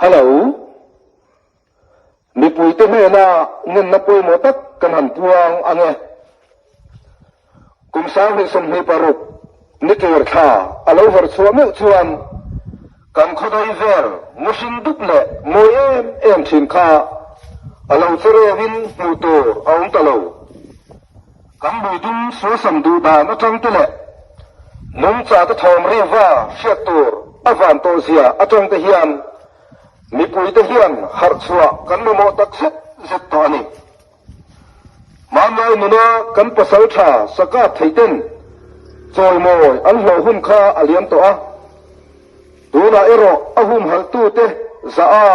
Hello. Mipuite hnena ngenna pawimawh tak kan han puang ang e. Kum 2026 ni thla a lo her chhuah meuh chuan kan khawdai vel ngawhring dup leh mawi em em thin kha a lo che reuhin hmuh tur a awm ta lo. Kan lui dum suasam duh dan atang te leh nungcha te thawm riva hriat tur a van tawh zia atang te hian mipuite hian harh chhuah kan mamawh tak zet zet tawh a ni. Hmanlai nuna kan pasal tha sakap thei ten chawimawi an hlawh hun kha a liam tawh a. Tunah erawh a humhalhtute zah a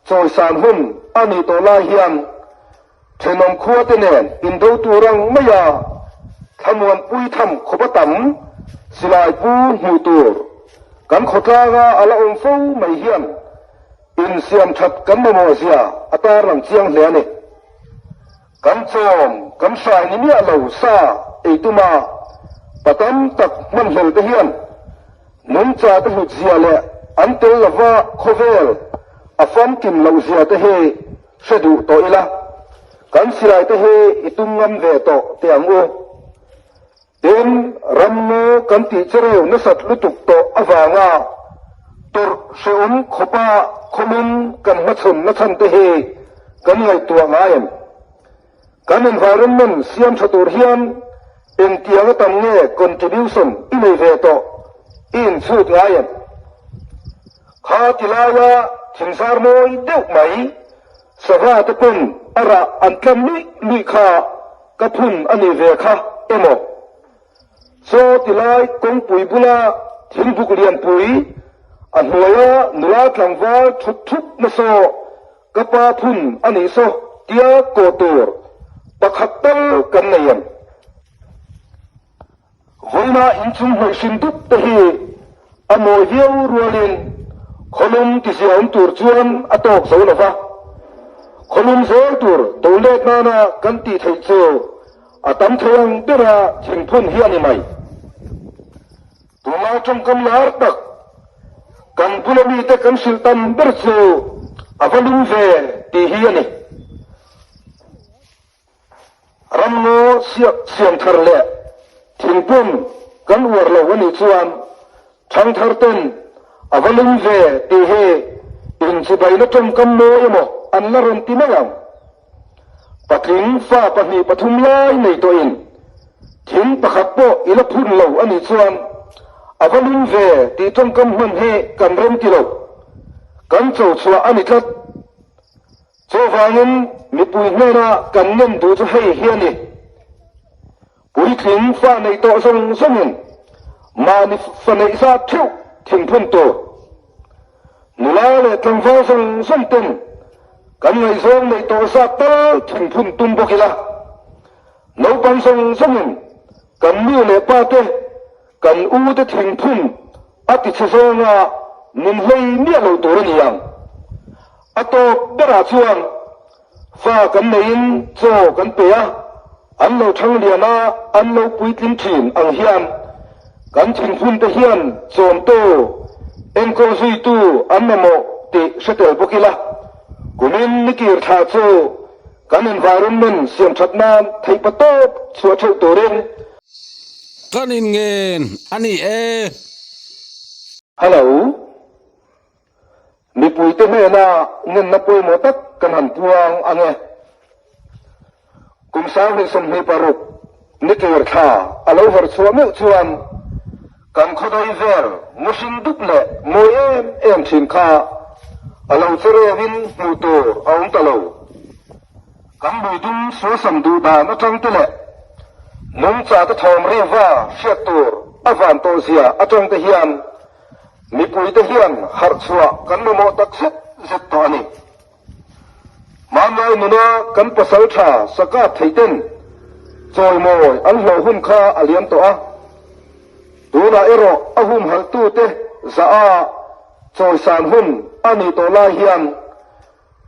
chawisan hun a nih tawh lai hian Thenawm khuate nen indo tur ang maia thlamuanpui tham khawp a tam silai pu hmuh tur kan khawtlanga a la awm fo mai hian insiam that kan mamawh zia a tarlang chiang hle a ni. Kan chawm kan hrai ni miah lo sa ei tuma pa tam tak hmanhlel te hian nungcha te hlut zia leh an tel lova khawvel a famkim loh zia te hi Hre duh tawh ila, kan silai te hi i tum ngam ve tawh teh ang u. Tin, ramngaw kan tih chereu nasat lutuk tawh avanga tawrh hrehawm khawpa khawlum kan hmachhawn nachhan te hi kan ngaihtuah ngai em? Kan environment siam tha tur hian engtiang a tam nge contribution i nei ve tawh i inchhut ngai em? Kha ti laia thingzar mawi deuh mai sava te pawn a rah an tlam luih luih kha ka phun a ni ve kha emaw? Chaw ti lai kawngpui bula thingbuk lianpui a hnuaia nula tlangval thut thup na saw Ka pa phun a nih saw tia kawh tur pakhat tal kan nei em? Vawiina inchung hnawih hrim dup te hi a mawi viau rualin khawlum tizia awm tur chuan a tawk zo lo va. Khawlum zel tur do let nana kan tih theih chu a tam thei ang bera thingphun hi a ni mai. Tunlai tawngkam lar tak kan bula mite kan hrilh tam ber chu a va lum ve tih hi a ni. Ramngaw siam thar leh thingpum kan uar lo a nih chuan thangthar ten a va lum ve tih hi inchibaina tawngkam mawi emaw an la rawn ti mai ang. Patling fa pahnih pathum lai nei tawhin thing pakhat pawh i la phun lo a nih chuan a va lum ve tih tawngkam hman hi kan rem ti lo. Kan cho chhuah a ni tlat. Chuvangin mipui hnena kan ngen duh chu hei hi a ni. Puitling fa neih tawh zawng zawngin mahni fa neih zat theuh thingphun tur. Nula leh tlangval zawng zawng ten kan ngaihzawng neih tawh zat tal thingphun tum bawk ila. Naupang zawng zawngin kan nu leh pa te, kan u te thingphun a tichhe zawnga min hlei miah lo tur a ni ang. A tawp berah chuan Fa kan neiin chaw kan pe a, an lo thang lian a, an lo puitling thin ang hian kan thinphun te hian chawmtu, enkawl zuitu an mamawh tih hre tel bawk ila. Kumin nikir thla chu kan environment siam that nan theihpa tawp chhuah theuh turin. Kan inngen a ni e. Hello. Mipuite hnena ngenna pawimawh tak kan han puang ang e. Kum 2026 ni thla a lo her chhuah meuh chuan kan khawdai vel ngawhring dup leh mawi em em thin kha a lo che reuhin hmuh tur a awm ta lo. Kan lui dum suasam duh dan atang te leh nungcha te thawm riva hriat tur a van tawh zia atang te hian Mipuite hian harh chhuah kan mamawh tak zet zet tawh a ni. Hmanlai nuna kan pasal tha sakap thei ten chawimawi an hlawh hun kha a liam tawh a. Tunah erawh a humhalhtute zah a chawisan hun a nih tawh lai hian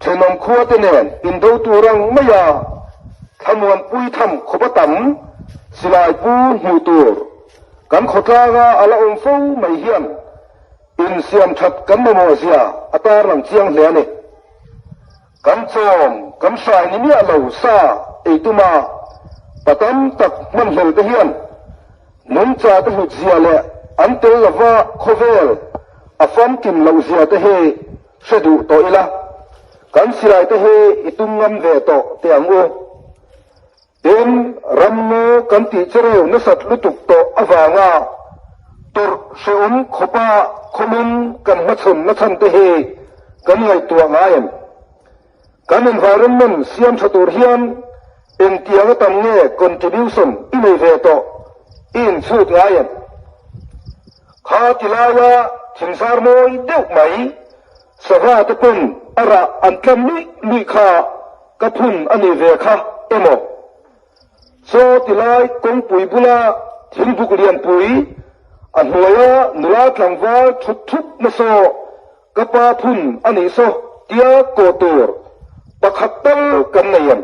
thenawm khuate nen indo tur ang maia thlamuanpui tham khawp a tam silai pu hmuh tur kan khawtlanga a la awm fo mai hian. Insiam that kan mamawh zia a tarlang chiang hle a ni. Kan chawm, kan hrai ni miah lo sa ei tuma pa tam tak hmanhlel te hian nungcha te hlut zia leh an tel lova khawvel a famkim loh zia te hi hre duh tawh ila, kan silai te hi i tum ngam ve tawh teh ang u. Tin, ramngaw kan tih chereu nasat lutuk tawh avanga tawrh hrehawm khawpa khawlum kan hmachhawn nachhan te hi kan ngaihtuah ngai em? Kan environment siam tha tur hian engtiang a tam nge contribution i nei ve tawh i inchhut ngai em? Kha ti laia thingzar mawi deuh mai sava te pawn a rah an tlam luih luih kha Ka phun a ni ve kha emaw? Chaw ti lai kawngpui bula thingbuk lianpui, a hnuaia nula tlangval thut thup na saw ka pa phun a nih saw tia kawh tur pakhat tal kan nei em?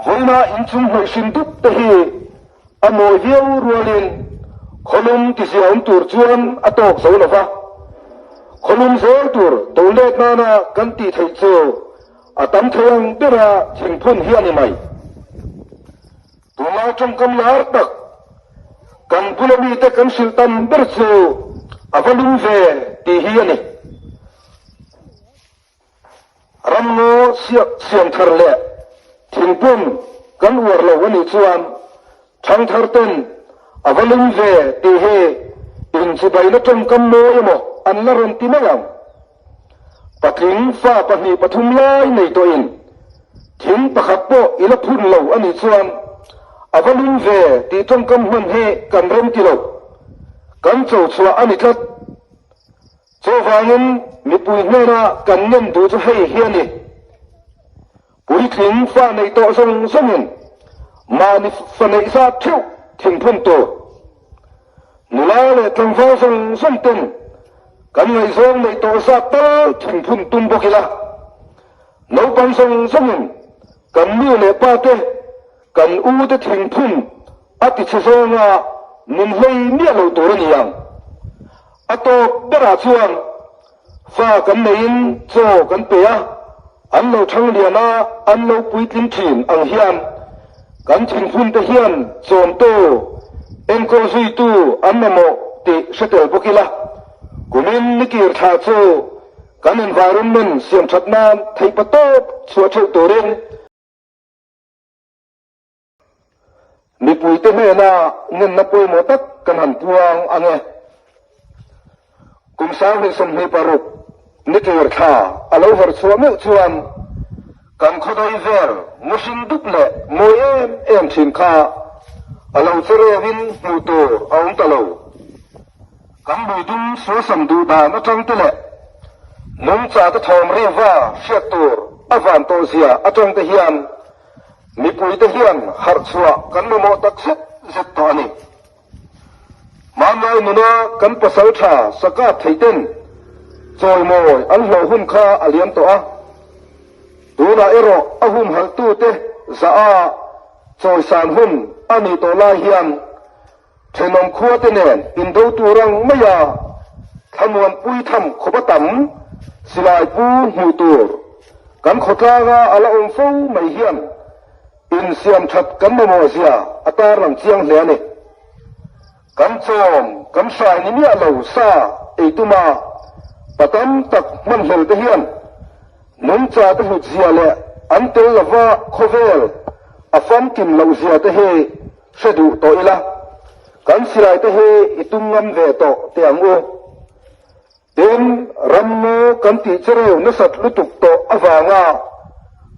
Vawiina inchung hnawih hrim dup te hi a mawi viau rualin khawlum tizia awm tur chuan a tawk zo lo va. Khawlum zel tur do let nana kan tih theih chu a tam thei ang bera thingphun hi a ni mai. Tunlai tawngkam lar tak kan bula mite kan hrilh tam ber chu a va lum ve tih hi a ni. Ramngaw siam thar leh thingpum kan uar lo a nih chuan thangthar ten a va lum ve tih hi inchibaina tawngkam mawi emaw an la rawn ti mai ang. Patling fa pahnih pathum lai nei tawhin thing pakhat pawh i la phun lo a nih chuan a va lum ve tih tawngkam hman hi kan rem ti lo. Kan cho chhuah a ni tlat. Chuvangin mipui hnena kan ngen duh chu hei hi a ni, Puitling fa neih tawh zawng zawngin mahni fa neih zat theuh thingphun tur, nula leh tlangval zawng zawng ten kan ngaihzawng neih tawh zat tal thingphun tum bawk ila, naupang zawng zawngin kan nu leh pa te Kan u te thingphun a ti chhe zawnga min hlei miah lo tur a ni ang. A tawp berah chuan fa kan neiin chaw kan pe a, an lo thang lian a, an lo puitling thin ang hian kan thingphun te hian chawmtu, enkawl zuitu an mamawh tih hre tel bawk ila. Kumin nikir thla chu kan environment siamthat nan theihpatawp chhuah theuh turin, Mipuite hnena ngenna pawimawh tak kan han puang ang e. Kum 2026 ni tur thla a lo her chhuah meuh chuan kan khawdai vel ngawhring dup leh mawi em em thin kha a lo che reuhin hmuh tur a awm ta lo. Kan lui dum suasam duh dan atang te leh nungcha te thawm riva hriat tur a van tawh zia atang te hian mipui te hian harh chhuah kan mamawh tak zet zet tawh a ni. Hmanlai nuna kan pasal tha sakap thei ten chawimawi an hlawh hun kha a liam tawh a, tunah erawh a humhalh tu te zah a chawisan hun a nih tawh lai hian Thenawm khuate nen indo tur ang maia thlamuanpui tham khawp a tam silai pu hmuh tur kan khawtlanga a la awm fo mai hian insiam that kan mamawh zia a tarlang chiang hle a ni. Kan chawm, kan hrai ni miah lo sa ei tuma pa tam tak hmanhlel te hian nungcha te hlut zia leh an tel lova khawvel a famkim loh zia te hi Hre duh tawh ila, kan silai te hi i tum ngam ve tawh teh ang u. Tin, ramngaw kan tih chereu nasat lutuk tawh avanga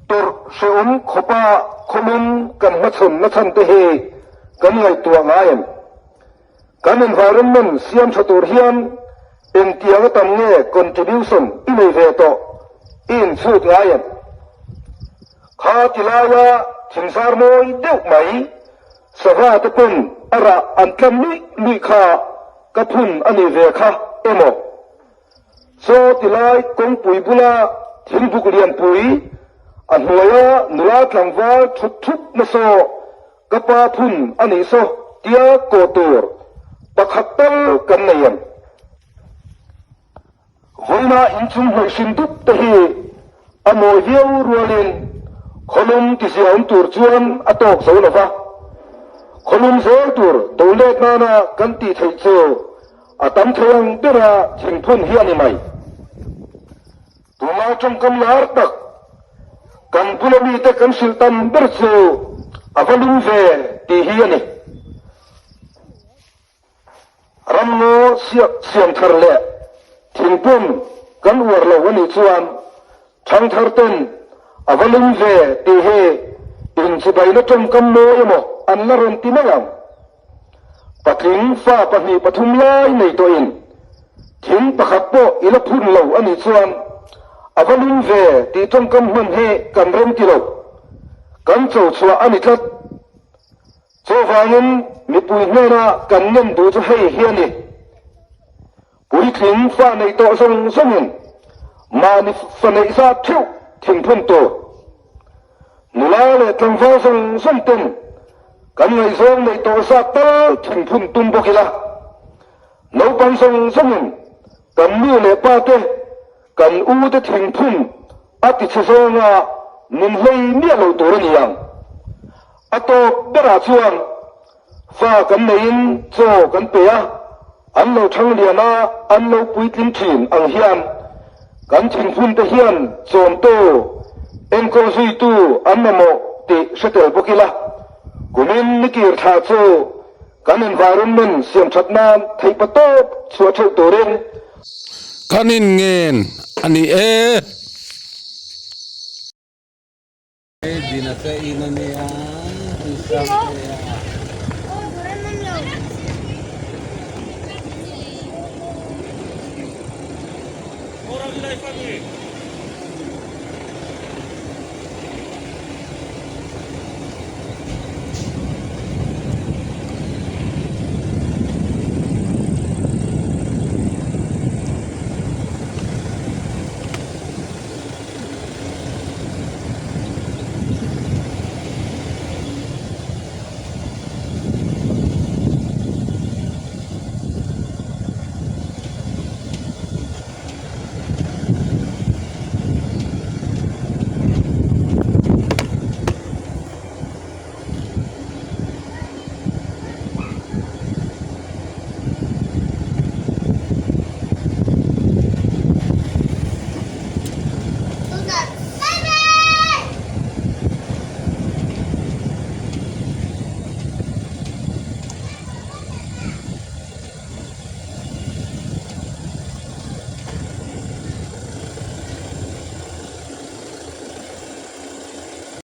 tawrh hrehawm khawpa khawlum kan hmachhawn nachhan te hi kan ngaihtuah ngai em? Kan environment siam tha tur hian engtiang a tam nge contribution i nei ve tawh i inchhut ngai em? Kha ti laia thingzar mawi deuh mai sava te pawn a rah an tlam luih luih kha ka phun a ni ve kha emaw? Chaw ti lai kawngpui bula thingbuk lianpui a hnuaia nula tlangval thut thup na saw Ka pa phun a nih saw tia kawh tur pakhat tal kan nei em? Vawiina inchung hnawih hrim dup te hi a mawi viau rualin khawlum tiziaawm tur chuan a tawk zo lo va, khawlum zel tur do let nana kan tih theih chu a tam thei ang bera thingphun hi a ni mai. Tunlai tawngkam lar tak kan bula mite kan hrilh tam ber chu a va lum ve tih hi a ni. Ramngaw siam thar leh thingpum kan uar lo a nih chuan thangthar ten a va lum ve tih hi inchibaina tawngkam mawi emaw an la rawn ti mai ang. Patling fa pahnih pathum lai nei tawhin thing pakhat pawh i la phun lo a nih chuan a va lum ve tih tawngkam hman hi kan rem ti lo. Kan cho chhuah a ni tlat. Chuvangin mipui hnena kan ngen duh chu hei hi a ni. Puitling fa neih tawh zawng zawngin mahni fa neih zat theuh thingphun tur. Nula leh tlangval zawng zawng ten kan ngaihzawng neih tawh zat tal thingphun tum bawk ila. Naupang zawng zawngin kan nu leh pa te, kan u te thingphun a tichhe zawnga min hlei miah lo tur a ni ang. A tawp berah chuan Fa kan neiin chaw kan pe a, an lo thang lian a, an lo puitling thin ang hian kan thinphun te hian chawmtu, enkawl zuitu an mamawh tih hre tel bawk ila. Kumin nikir thla chu kan environment siam that nan theihpa tawp chhuah theuh turin. Kan inngen a ni e.